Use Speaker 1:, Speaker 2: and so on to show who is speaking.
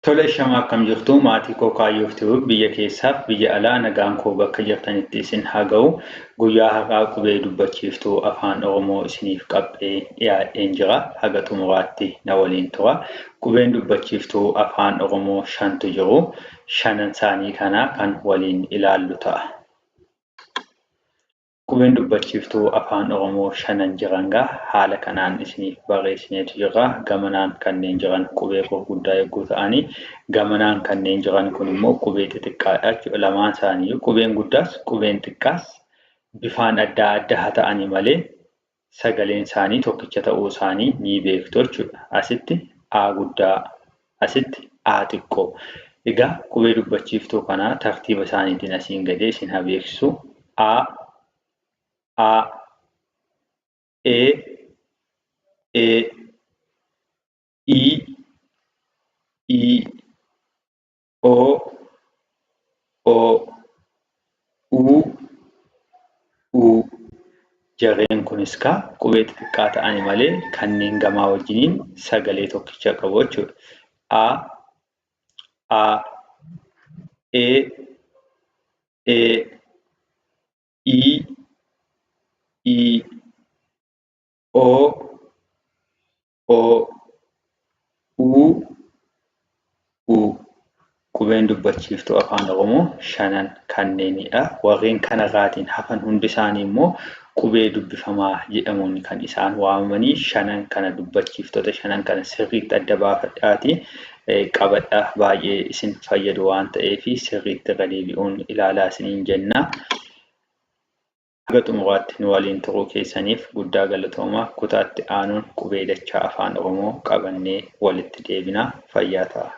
Speaker 1: Tole shama akkam jirtu maatii koo kaayyoof Tube biyya keessaaf biyya alaa nagaan koo bakka jirtanitti isin haa ga'u. Guyyaa har'aa qubee dubbachiiftuu afaan Oromoo isiniif qaphee dhiyaadheen jira. Haga xumuraatti na waliin tura. Qubeen dubbachiiftuu afaan Oromoo shantu jiru. Shanan isaanii kana kan waliin ilaallu ta'a. Qubeen dubbachiiftuu Afaan Oromoo shanan jiran gaa haala kanaan isiniif barreessineetu jirra. Gamanaan kanneen jiran qubee gurguddaa yogguu ta'ani, gamanaan kanneen jiran kun immoo qubee xixiqqaadha jechuudha. Lamaan isaaniiyyuu qubeen guddaas qubeen xiqqaas bifaan addaa adda haa ta'ani malee sagaleen isaanii tokkicha ta'uu isaanii ni beektu jechuudha. Asitti A guddaa, asitti A xiqqoo. Egaa qubee dubbachiiftuu kana tartiiba isaaniitiin asiin gadee isin haa beeksisu. A, A, E, E, I, I, O, O, U, U. Jarreen kunis kaa qubee xixiqqaa ta'ani malee kanneen gamaa wajjiniin sagalee tokkicha qabu jechuudha. A, A, E, E, I, I, O, O, U, U. Qubeen dubbachiiftuu Afaan Oromoo shanan kanneenidha. Warreen kanarraatiin hafan hundi isaanii immoo qubee dubbifamaa jedhamuun kan isaan waamamanii shanan kana dubbachiiftota shanan kana sirriitti adda baafadhaatii qabadhaa baay'ee isin fayyadu waan ta'eef sirriitti irra deebi'uun ilaalaa isiniin jenna. Haga xumuraatti nu waliin turuu keessaniif guddaa galatoomaa. Kutaa itti aanuun qubee dachaa Afaan Oromoo qabannee walitti deebina. Fayyaa ta'aa.